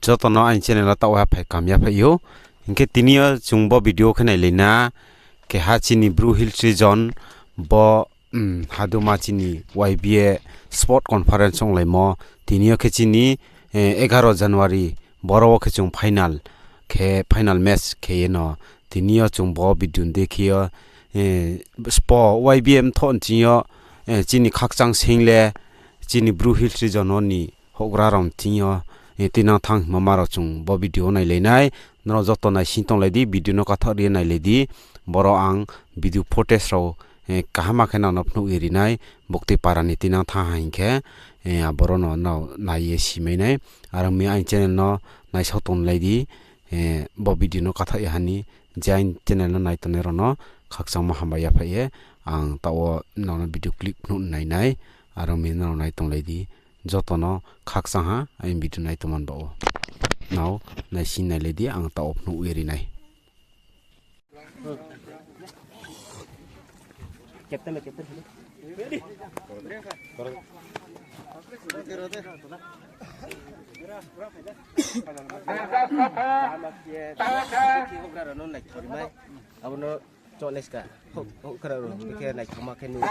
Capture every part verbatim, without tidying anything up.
Joto no aini channel wo taoh wo haphai kaham ya phai ou. Hing khe tini yo chung bo video khe nailai na, keha chini Bru Hills Region bo, um, haduma chini Y B A Sport Conference onglaimo. Tini yo khe chini, eh, egaro January, boro wo khe chung final khe, final match khe ye no. Tini yo chung bo video ni dekhe yo, eh, spo Y B A mthoh nching yo, eh, chini khakchang sing le, chini Bru Hills Region wo ni houhgra rao nching yo, eh, tinang thanng hingmo ma rao chung bo video wo nailai nai. Nrao joto naising tonglai di, video no kathaoh ri ye nailai di. Boro ang video footage rao, eh, kaham khe nrao no phnuh ye ri nai. Buktui para ni tinang thanng ha hing khe, eh, aboro no nrao nai ye simai nai. Aro mi aini channel no naisao tonglai di, eh, bo video no kathaoh ya ha ni, je aini channel no nai tongnai rao no khakchangmo hambai ya phai ye, ang taoh wo nrao no video clip phnuh nai nai, aro mi nrao nai tonglai di, joto no khakchang ha, aini video nai tongmo ni baoh wo. Nrao naising nailai di, ang taoh wo phnuh ye ri nai. Abo no chouh nai ska. Houhgra rao khe naithoma khe nung khe.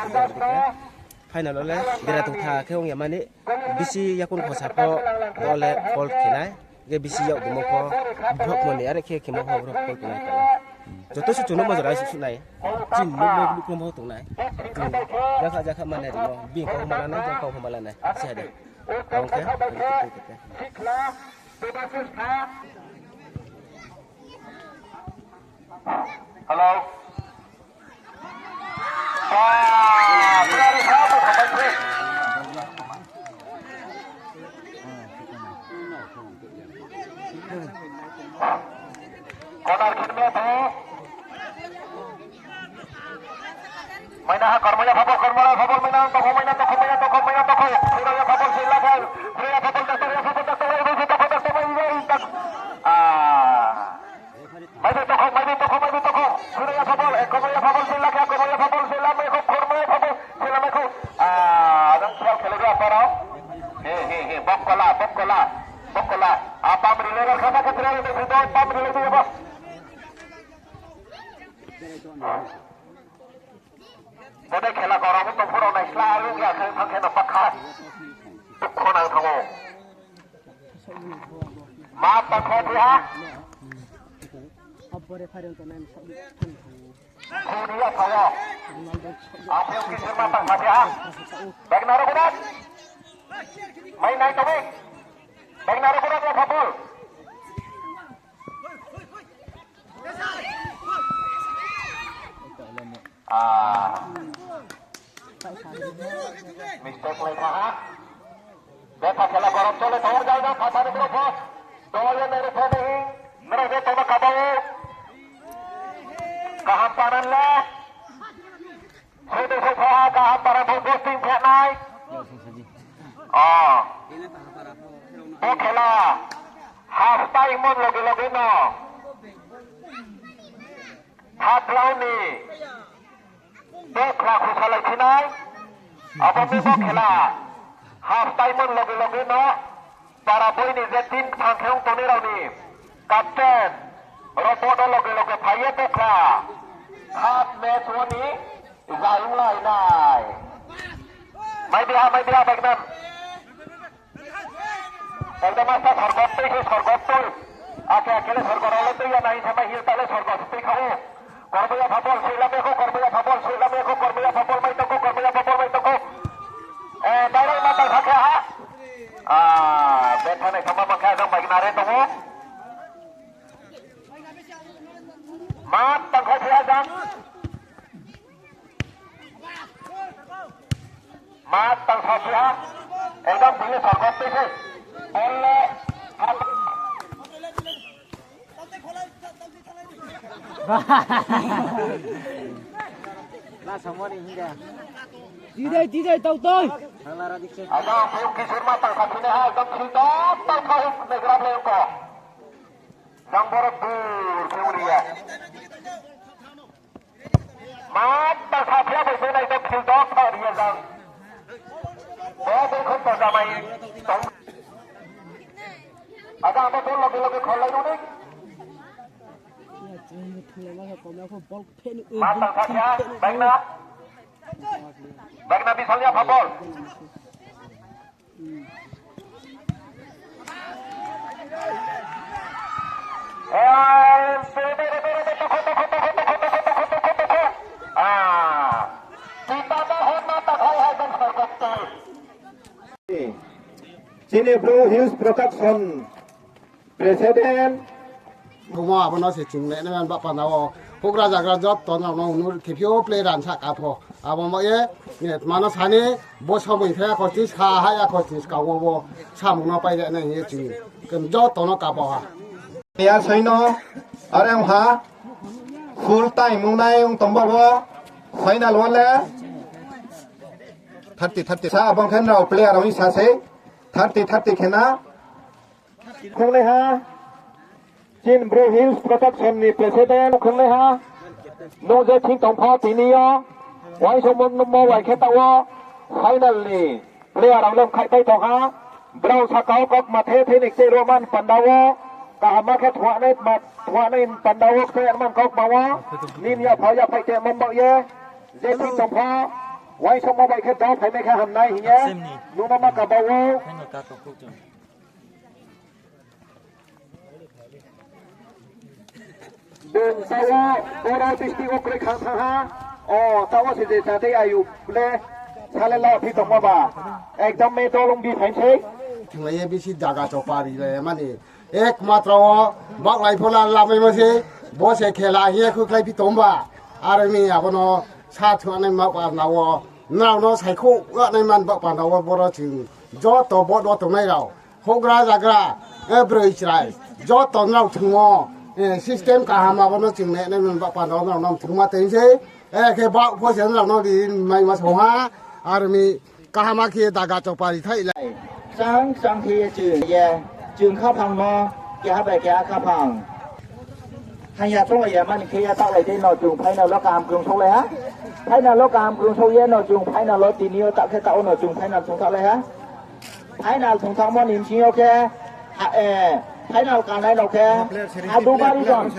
Final wo le dera tongtha khe ong ya mani. Bisi yakun khosa pho, bo le foul khe nai. Khe bisi yak dungmo pho, brouh mani are khe khemo pho brouh foul khe nai kha. Joto se chung no mojora suh suh nai. Chini nungmo bluh krom pho tong nai. Chung jakha jakha mani rimo. Bini kau pho ma la nai, jang kau pho ma la nai. Se ha de. Ong khe, ong khe, ong khe. Hello. Konar khirme tho. Maina ha kormoya phabol, kormoya phabol, maina tokho, maina tokho, maina tokho, maina tokho. Siraya phabol, sila phabol, siraya phabol, daktor ya phabol, daktor ya phabol, daktor ya phabol. Ah. Maibi tokho, maibi tokho, maibi tokho. Siraya phabol, eh, kormoya phabol, sila khe, kormoya phabol, sila mai kho, kormoya phabol, sila mai kho. Ah, adang sial khele dia parao. He, he, he, bokkola, bokkola, bokkola. Ah, pam rile gar khasa khe rile, pam rile dia bo. Bodei khela korom tong phuro nai sla alu ya khe thang khe no pakha. Dukho nang thango. Ma pakha dia. Khuri ya thago. Aphel kisir ma pakha dia. Bagna ro kuda. Mai nai tobi. Bagna ro kuda dia phabol. Ah. Mistake lai tha ha. Betha khela korom chole thor jai na phatha ni bro pho. Dole nai ro pho nai. Nrao je toma kabao. Kaham panan le. Sede se pho ha kaham para pho posting phe nai. Oh. Bo khela. Half time mon loge loge no. Third round ni. Bo khela khusalai phi nai. Abo mi bo khela. Half time mon loge loge no. Para boi ni je team kthang khe ong tongnai rao ni captain, ro bo no loge loge phai ye bokha. Half match wo ni zai ong lai nai. Mai dia, mai dia, Bagnan. Ekdom asta sorgot tui se, sorgot tui. Ake ake le sorgot rao le tui ya nai, sama hil ta le sorgot tui kha ou. Kormoya phabol, sila mai kho, kormoya phabol, sila mai kho, kormoya phabol, mai tong kho, kormoya phabol, mai tong kho. Eh, direct ma tang kha khe ha. Ah, betha nai thangma ma khe ajang bai nare tong ou. Ma tang kha khe ajang. Ma tang kha khe ha. Ekdom bini sorgot tui se. Bol le. La samani hinga. Tidai, tidai, tau tau. Thangla ra dikse. Ada payung kisir ma tang kha khe ha, ekdom thil dam tang kha huk ne gram le ko. Jang borok dur khe uri ya. Ma tang kha khe bai se nai to thil dam tang ri ya jang. Bo bai khon to jamai tong. Ada Ball loge loge kholai runi. Ma tang kha kha, baikna. Baikna Bisal yapha ball. Chini Blue Hills Production President. Bumo abo no se chung le nai man ba panda wo. Houhgra zagra joto no no unur khe phio play ran sa ka pho. Abo mo ye, eh, mano sani bo somoi khe akho chis ha, ha akho chis ka wo bo samung no pai le nai ye chung. Ken joto no ka bo ha. Ya soi no, are ha, full time nung nai ung tong bo bo. Final wo le. Thirty, thirty. Sa abang khen rao player rao ni sa se. Thirty, thirty khena. Khongnaiha, Chin Blue Hills Production ni President khongnaiha, nung je thing tong pho tini yo, uaingsouhmo bai khe taoh wo final ni player rao le mkhaihpai tong ha, brao saka wo kaukma the the ni kcheh ro man panda wo, kaham khe thuanai ma, thuanai panda wo kcheh man kaukma wo, nini yapha yaphaih te man baoh ye, je thing tong pho, uaingsouhmo bai khe dao phaimai khe hamnai hing ye, nung no ma kaba ou. Bung taoh wo, oro district wo kroi khang thang ha. O, taoh wo se je chadei ayu le, sale la phi tongma ba. Ekdom me dolong bi phaim sei. Thanglai ye bisi daga chopari le mani. Ekmatro wo, baklai pho la lamai mo se, bo se khela hing ye khukhlai phi tong ba. Are mi abo no sa thuanai ma panda wo, nrao no saikhouh nai man ba panda wo boro chung. Joto bo no tongnai rao. Houhgra zagra, eh, broi chrai. Joto nrao thungmo, eh, system kaham abo no chung ne, ne, ne, ba panda wo nrao no thungma tei sei. Eh, khe ba pho se nrao no ri mai ma song ha. Ar mi kaham khe daga chopari thai la. Chang, chang khe ye chung ye. Chung khaphang no, keha bai keha khaphang. Hanya chong ya mani khe ya taoh lai dei no chung final wo kaham krung souh lai ha. Final wo kaham krung souh ye no chung final wo tini yo taoh khe taoh wo no chung final chung taoh lai ha. Final thungthangmo ni bsing yo khe, ha, eh, final kanai rao khe, Hadumari jon.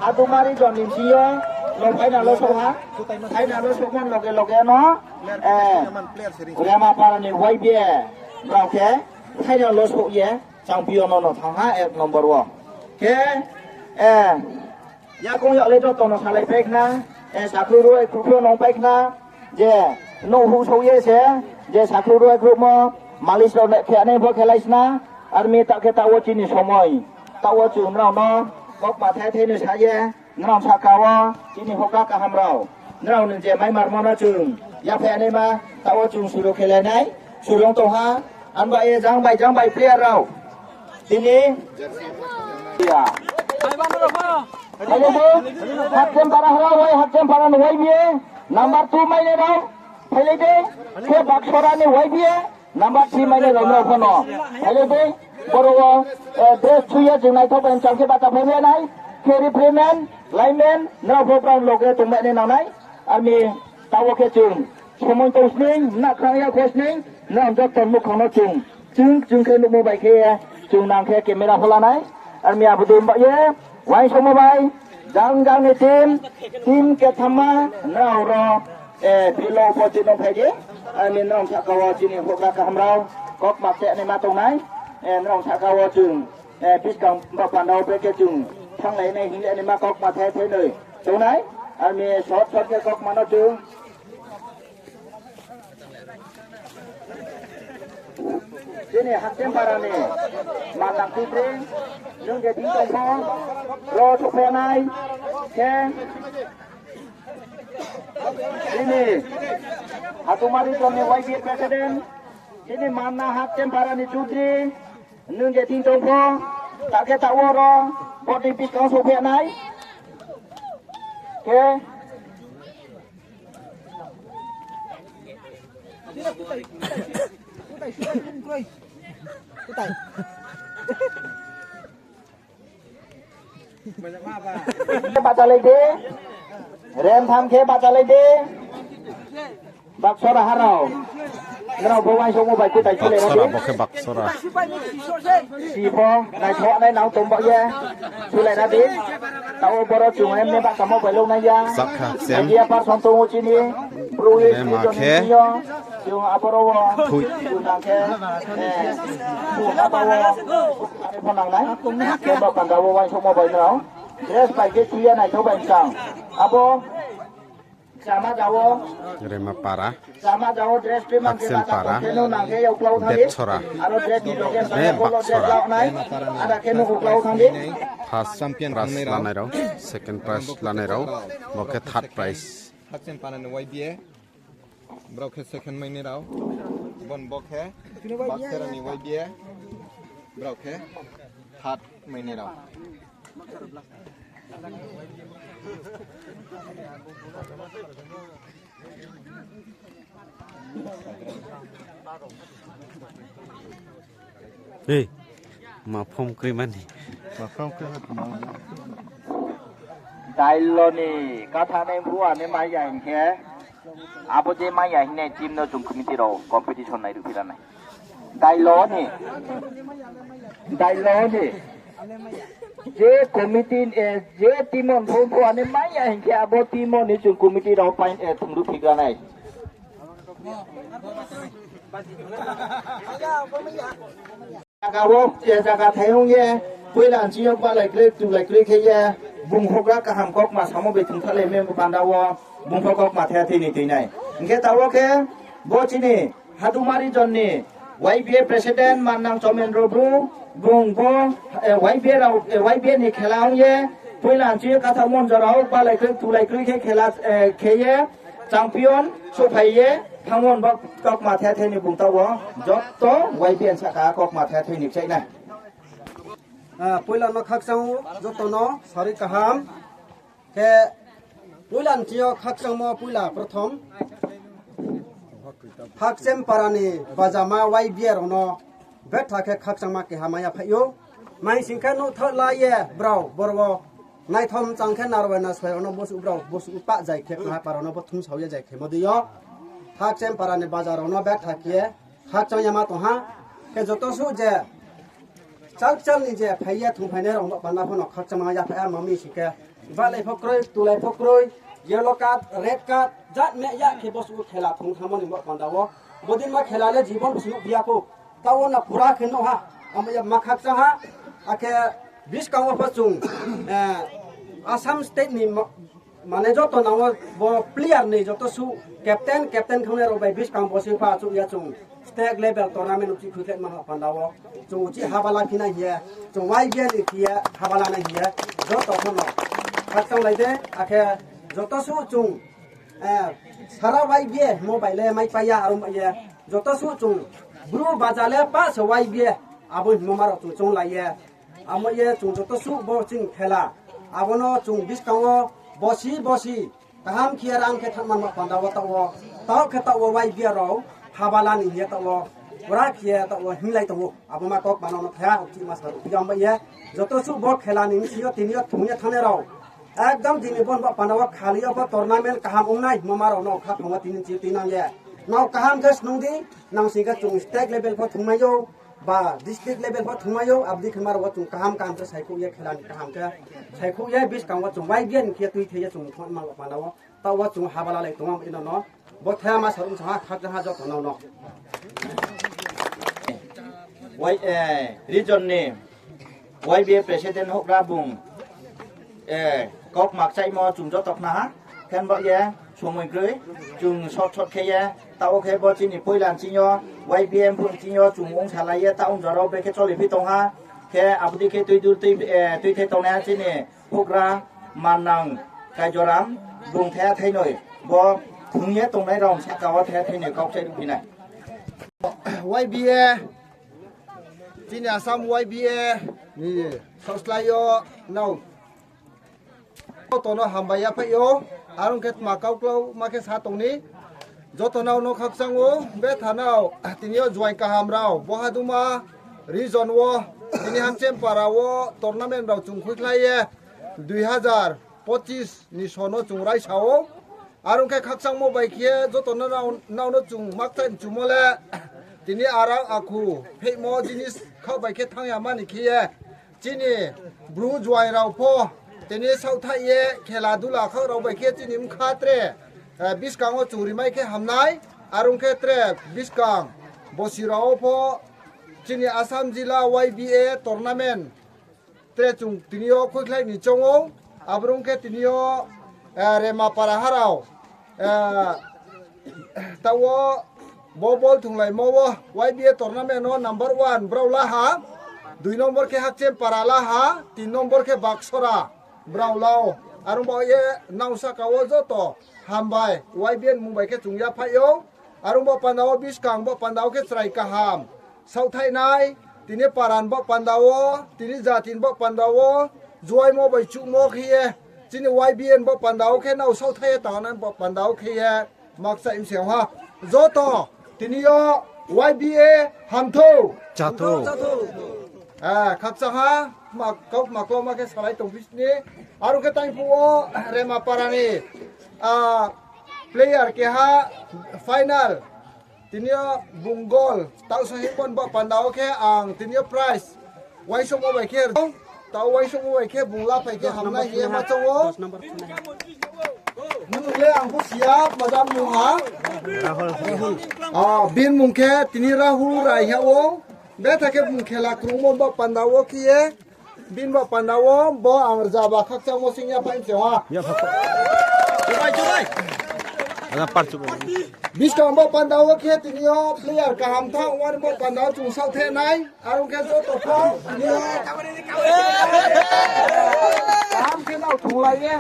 Hadumari jon ni bsing yo, no final wo souh ha. Final wo souhmo loge loge no, eh, Remapara ni Y B A rao khe, final wo souh ye, champion no no thang ha, ek number wo. Khe, eh, Yakong yak le joto no salai pai khna, eh, sakhu ruai khruh no pai khna, je, no hu sou ye se, je sakhu ruai khruhmo, malis rao le khe nai bo khe lai sna, army taoh khe taoh wo chini somoi, taoh wo chung nrao no, kaukma thai thai no sa ye, nrao saka wo, chini houhgra kaham rao, nrao ni je mai marmo no chung, yaphaih nai ma, taoh wo chung suru khe lai nai, suru ong tong ha, ang ba ye jang bai, jang bai player rao, tini, ya. Phailai di, Hakchem para hra wai, Hakchem para ni Y B A, number two mai nai rao, phailai di, khe Baksora ni Y B A, number three mai nai rao no pho no, phailai di, boro wo, eh, dress chu ye chung naithok bai chang khe bata phai nai, khe refereeman, lineman, nrao pho brao loge tong mai nai nang nai, ami taoh wo khe chung, somoi tong sning, na khang ya kho sning, nrao joto muhkhang no chung, chung, chung khe nuhmo bai khe, chung nang khe camera pho la nai, army abo dei ba ye, uaingsouhmo bai, jang jang ni team, team kethama, nrao ro, eh, below pho chini phai di, army nrao saka wo chini houhgra kaham rao, kaukma khe nai ma tong nai, eh, nrao saka wo chung, eh, buskang ba panda wo brekhe chung, thanglai nai hinglai nai ma kaukma thai thai noi, tong nai, army short short khe kaukma no chung, Chini Hakchem para ni, Manang Tibri, nung je thing tong pho, ro souhphai nai, khe, chini, Hatumari Zone ni Y B A president, chini Manang Hakchem para ni Chudri, nung je thing tong pho, taoh khe taoh wo ro, body buskang souhphai nai, khe, Bachalai di. Rem tham khe bachalai di. Baksora harao. Nrao bo uaingsouhmo bai kutai chulai ra di. Baksora, bo khe baksora. Si pho naithoh nai nang tong baoh ye chulai ra di. Taoh boro chung emne bahkamo bai lounai ya. Sakha sem. Idea person tong ou chini. Bru ye ma khe. Chung aboro wo. Thui. Chung nang khe. Eh, chung aba wo. Are pho nang nai. Khe bo panda wo uaingsouhmo bai nrao. Dress bai khe chuya naithoh bai chang. Abo. Chama jao. Rema para. Chama jao dress pe mang khe Haksen para. Khe no nang khe yauklau thang di. Betsora. Aro dress ni loge ne bolo dress baksora. Lao nai. Ada khe no uklau thang di. First champion prize lanai rao, second prize lanai rao. Bo khe third prize. Haksen para ni Y B A. Brao khe second mai ni rao. Bon bo khe. Baksora ni Y B A. Brao khe third mai ni rao. Ei, ma phom kroi mani. Ma phom kroi mani. Dailo ni katha nai bua ni mai ya hing khe, abo je mai ya hing nai team no chung committee rao competition nai ruh phi ra nai. Dailo ni. Dailo ni. Je committee, eh, je team on phone phone ani mai ya hing khe abo team on ni chung committee rao pain, eh, thumru phigra nai. Jaga wo, eh, jaga thai ong ye, poila nching yo balai kroi, tulai kroi khe ye, bung houhgra kaham kaukma samo bai thungthalai mi panda wo, bung pho kaukma thai thai ni tui nai. Hing khe taoh wo khe, bo chini, Haduma region ni Y B A president Mannang Chomendro Bru, bung bo, eh, Y B A rao, eh, Y B A ni khela ong ye, poila nching yo katha monjo rao balai kroi tulai kroi khe khela, eh, khe ye, champion souhphai ye, thangmo bo kaukma thai thai ni bung taoh wo, joto Y B A ni saka kaukma thai thai ni kchai nai. Ah, poila no khakchang ou, joto no sari kaham. Khe poila nching yo khakchangmo poila prothom. Haksen para ni bajama Y B A rao no betha khe khakchangma keha mai ya phai ou. Mai sing khe nouhthaoh la ye brao boro wo naithom chang khe narwai na soi rao no bosuh brao bosuh pah jai khe kha para no bo thumsao ye jai khe mo dei yo. Haksen para ni baja rao no betha khe khakchang ya ma tong ha. Khe joto suh je Chal chal ni je phai ye thungphainai rao no panda pho no khakchangma ya phai ha, mami sing khe. Balai pho kroi, tulai pho kroi, yellow card, red card, jat me ya khe bosuh khela thung thangmo ni bo panda wo. Bodin ma khela le jibon suh biya kho. Taoh wo na pura khe no ha, ama ya ma khakchang ha, akhe buskang wo pho chung, eh, Assam state ni ma-, Mane joto nang wo bo player ni joto suh captain, captain khangnai rao bai buskang bo se pha achouh ya chung state level tournament uchih khuikhlai ma ha panda wo. Chung uchih habala phi nai hing ye, chung Y B A ni khe ye habala nai hing ye, joto pho no khakchang lai de, akhe joto suh chung, eh, sara Y B A hingmo bai le mai pai ya, aro bai ye, joto suh chung Bru baja le pah se Y B A, abo hingmo ma rao chung choung lai ye, Amo ye chung joto suh bo chini khela. Abo no chung buskang wo bosi bosi kaham khe ye rang khe thanngma panda wo taoh wo. Taoh khe taoh wo Y B A rao habala ni hing ye taoh wo. Pura khe ye taoh wo hinglai tong ou. Abo ma kok mano no thaya, uchih ma sa ruh. Yang bai ye joto suh bo khela ni bsing yo tini yo thung ye thanngnai rao. Ekdom tini bo ni bo panda wo khali yo pho tournament kaham ong nai hingmo ma rao no khaphang wo tini chi tuinang ye. Nrao kaham khe snung di, nang sing khe chung state level pho thungmai ou. Ba district level pho thungmai ou, abo dei khe ma rao wo chung kaham kaham khe saikhouh ye khela ni kaham khe saikhouh ye buskang wo chung Y B A ni khe ye tuithei ye chung thung ma panda wo. Taoh wo chung habala lai tongma ino no. Bo thaya ma sa ruh sa ha, khakchang ha joto no no. Y, eh, region ni Y B A president houhgra bung, eh, kok makchaimo chung joto khna ha. Khe bo ye, somoi kroi, chung short short khe ye, taoh wo khe bo chini poila nching yo, Y B M phuh nching yo, chung ongsalai ye, taoh ong jora wo bekhe choli phi tong ha, khe abo dei khe tui dur tui, eh, tui the tongnai ha chini houhgra, Mannang Kaijoram, bung thaya thainoi, bo thung ye tongnai rao saka wo thaya thainoi kau kchai ruh phi nai. Y B A, chini Assam Y B A ni saohslái yo nrao joto no hambai ya phai ou, are ong khe tma kauklau ma khe sa tong ni, joto nrao no khakchang ou, betha nrao, tini yo joaing kaham rao, bo Haduma region wo, tini Hamchempara wo tournament rao chung khuikhlai ye, dui hazar pochis ni so no chung raisa ou, Are ong khe khakchangmo bai khe joto no nrao, nrao no chung makchai mchumo le, tini arao akhu pheihmo jinis khaoh bai khe thanng ya mani khe ye, chini Bru juai rao pho tini saohthaih ye khela dula khaoh rao bai khe chini bkha tre, eh, buskang wo chung rimai khe hamnai. Are ong khe tre buskang bosi rao wo pho chini Assam Zilla Y B A tournament tre chung tini yo khuikhlai ni choung ou. Abo rung khe tini yo, eh, Remapara harao, eh, taoh wo bo bol thunglaimo wo Y B A tournament no number one brao la ha, dui number khe Hakchenpara la ha, tin number khe Baksora brao la ou. Are ong baoh ye nrao sahka wo joto hambai Y B A ni mmung bai khe chung yaphaih ou. Are ong baoh panda wo buskang baoh panda wo khe chrai kaham saohthaih nai, tini para ni baoh panda wo, tini jati ni baoh panda wo, juaimo bai chuhmo khe ye, chini Y B A ni baoh panda wo khe nrao saohthaih ye tangnai baoh panda wo khe ye, makchai mseng ha. Joto tini yo Y B A hamthou. Chathou. Eh, khakchang ha, ma-, kau ma klo ma khe salai tong phi sini. Are ong khe taiphuh wo Remapara ni, ah, player keha final. Tini yo bung goal taoh sohingmo ni baoh panda wo khe ang tini yo prize uaingsouhmo bai khe, taoh uaingsouhmo bai khe bung laphai khe hamnai hing ye ma choung ou. Nung le ang pho si ya, maja mung ha. Ah, bini mung khe tini Rahul Rai ha ou. Betha khe bung khela krungmo ni baoh panda wo khe ye. Bini baoh panda wo bo ang rzaba khakchangmo sing yaphaih mseng ha. Buskang baoh panda wo khe tini yo player kaham thanng, abo ni baoh panda wo chung saohthaih nai. Are ong khe joto pho tini yo kaham khe nrao thunglai ye,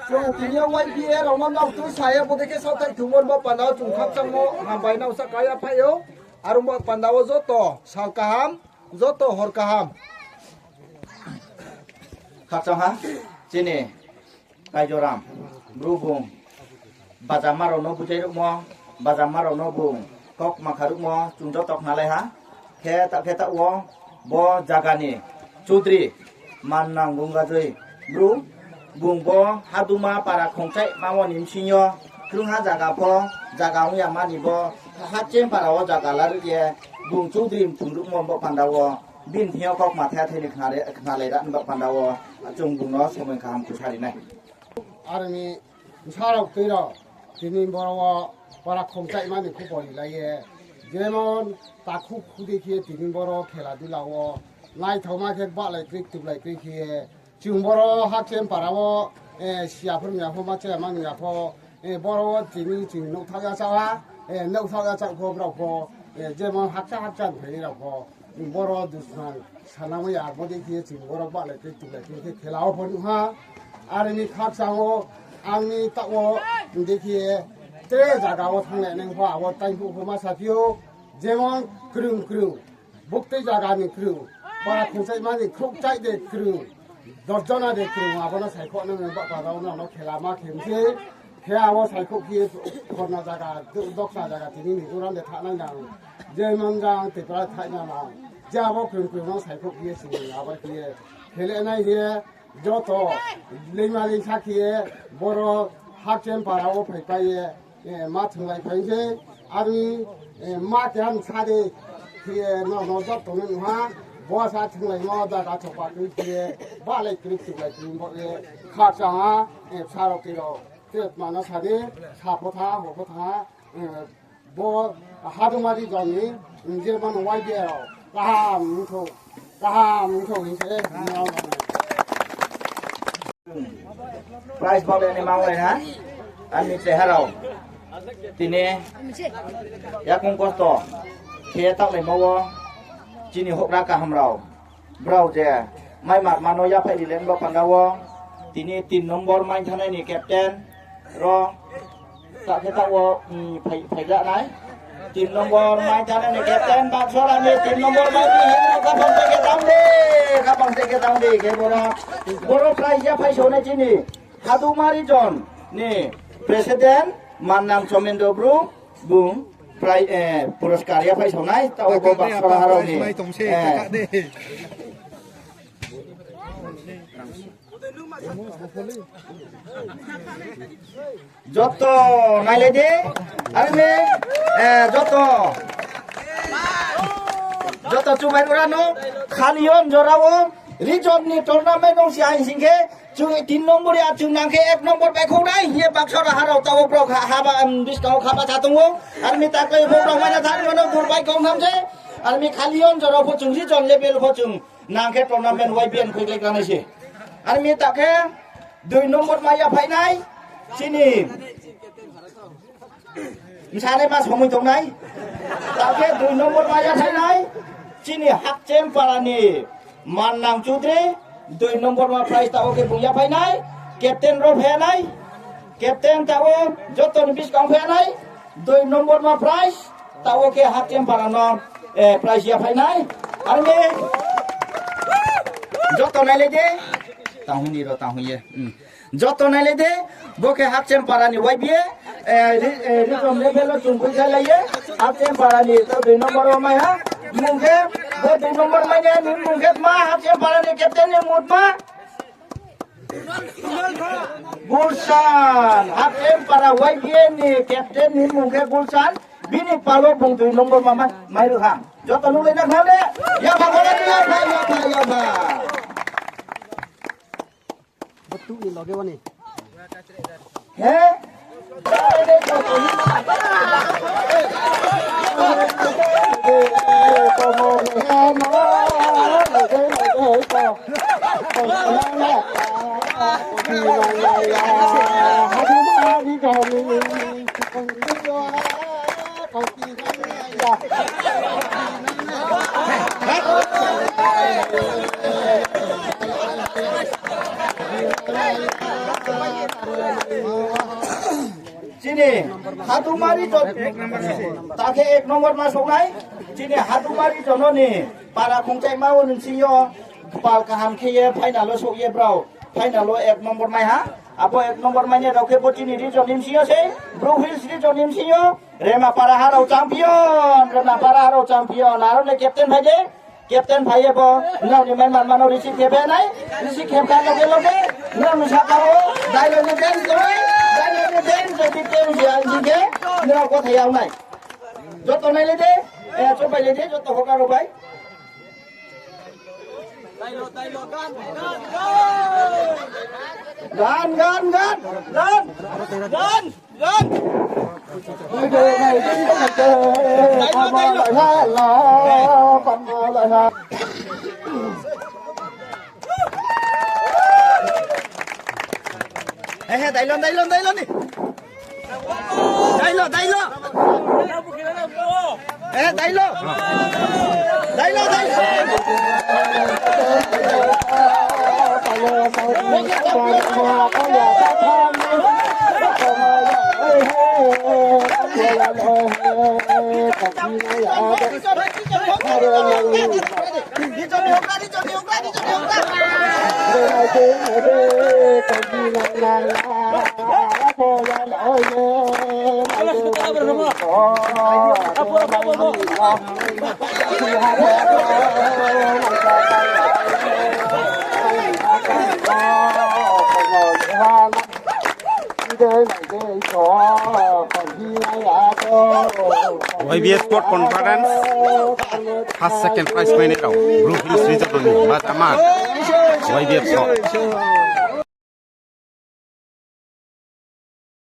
chung tini yo Y B A rao no nrao tui sa ye bodei khe saohthaih thungmo ni baoh panda wo chung khakchangmo hambai nrao sahka yaphaih ou. Are ong baoh panda wo joto sal kaham, joto hor kaham. Khakchang ha, chini Kaijoram Bru bung bajama rao no bujai ruhmo, bajama rao no bung kau ma kha ruhmo chung joto khnalai ha. Khe ta, khe taoh wo bo zaga ni Chudri Mannang Gungajoi Bru, bung bo Haduma para khongchaihma wo ni bsing yo, krungha zaga pho, zaga ong ya mani bo, Hakchenpara wo zaga laruh ye, bung Chudri mthung ruhmo baoh panda wo, bini thing yo kau ma thai thai ni khnalai ra ni baoh panda wo, chung bung no somoi kaham khusa ri nai. Are ni bsa rao tui rao, tini boro wo para khongchaihma ni khupor ri lai ye, jemon takhu khudi khe tini boro khela dula wo naithaoma khe bahlai kroi tublai kroi khe ye, chung boro Hakchenpara wo, eh, siya pho mya pho ma chaya ma ya pho, eh, boro wo tini chung nouhthaoh ya chá ha, eh, nouhthaoh ya chá pho brao pho, eh, jemon hakcha hakcha ni phai rao pho, boro dusman sanamo ya, bodei khe chung boro bahlai kroi tublai kroi khe khela wo pho nuh ha. Are ni khakchang wo, ang ni taoh wo, hing di khe tre zaga wo thannglai nai pho, abo taiphuh pho ma saphi ou, jemon krung krung, buktui zaga ni krung, para khongchaihma ni khrouhchaih de krung, dos jona de krung, abo no saikhouh nai ni baoh panda wo no khela ma khe mi se, khe abo saikhouh khe ye khorna zaga, do-, doksa zaga tini ni Mizoram de thanng nai nang, jemon jang Tripura thanng nai nang, je abo krung krung no saikhouh khe ye sini abo khe ye khele nai ye, joto leima leisa khe ye, boro Hakchenpara wo phaipai ye, eh, ma thunglai phai se, are ni, eh, ma keha ni sa de, khe ye no, no joto no nuh ha, bo sa thunglaimo zaga chopa kroi khe ye, bahlai kroi tublai kroi bo ye, khakchang ha, eh, bsa rao tui rao, tre ma no sa di, sa pho tha, ho pho tha, eh, bo Hadumari zone ni, je mano Y B A rao, kaham ongthou, kaham ongthou hing se, prize baohlai ni manglai ha, ani cheha rao. Tini yakoung kosto khe taohlaimo wo chini houhgra kaham rao, brao je mai matma no yaphaih ri le baoh panda wo, tini tin number mai thanngnai ni captain ro, ta khe taoh wo, mm, phai, phaigra nai. Tin number mai thanngnai ni captain Baksora ni tin number mai ni hing khaphang se khe tang di, khaphang se khe tang di, khe boro, boro prize yaphaih so nai chini Hadumari zone ni president Mannang Chomendro Bru, bung prize, eh, puroskar yaphaih so nai, taoh wo bo Baksora harao ni, eh, Joto nailai di, army, eh, joto, joto chubai rao no, khali yo jora wo, region ni tournament nung si aing sing khe, chung tin number ya chung nang khe ek number bai khou nai, hing ye baksa rao ha rao tao brao ha, ha ba, em, buskang wo khaba sa tong ou, army ta koi bo rao mai na thang mano dur bai kong tham se, army khali yo jora pho chung region level pho chung nang khe tournament Y B N khui lai klanai se. Army ta khe dui number mai ya phainai, chini. Msanai ma somoi tongnai. Ta khe dui number mai ya phainai, chini Hakchem para ni Mannang Chudri, dui number ma prize ta wo khe bung ya phainai, captain rao phainai, captain ta wo joto ni buskang phainai, dui number ma prize, ta wo khe Hakchem para no, eh, prize ya phainai. Army, joto nailai di, tanghui ni rao tanghui ye. Hmm. Joto nailai di, bo khe Hakchem para ni Y B A, eh, ri-, eh, region level wo chung buisalai ye, Hakchem para ni to dui number wo mai ha, mung khe, bo dui number mai ni mung khe ma, Hakchem para ni captain ni mung ma. Gulsan, Hakchem para Y B A ni captain ni mung khe Gulsan, bini pal wo bung dui number ma mai, mai ruh ha. Joto nuhlai na khna le, ya ba, ya ba, ya ba, ya ba. Bo tuh ni loge wani. He? Chini Hadumari to, ta khe ek number ma songnai. Chini Hadumari to no ni para khongchaima wo nung sing yo pal kaham khe ye final wo souh ye brao. Final wo ek number mai ha. Abo ek number mai ni rao khe bo chini region ni bsing yo se, Bru Hills region ni bsing yo. Remapara ha rao champion, Remapara ha rao champion. Aro ni captain phai de. Captain phai ye bo, nrao ni mai man ma no receive khe phainai, receive khe pha loge loge, nrao ni saka wo, dailon ni dance khe, dailon ni dance, jodi team je ang jing khe, nrao kothai yag nai. Joto nailai de, eh, chubai lai de, joto hokar rao bai. Gan, gan, gan, gan, gan. He, he, dailon, dailon, dailon ni. Dailon, dailon. He, dailon. Dailon, dailon. Y B A Sport Conference, first, second prize painai rao, Bru Hills Region ni bajama, Y B A Sport.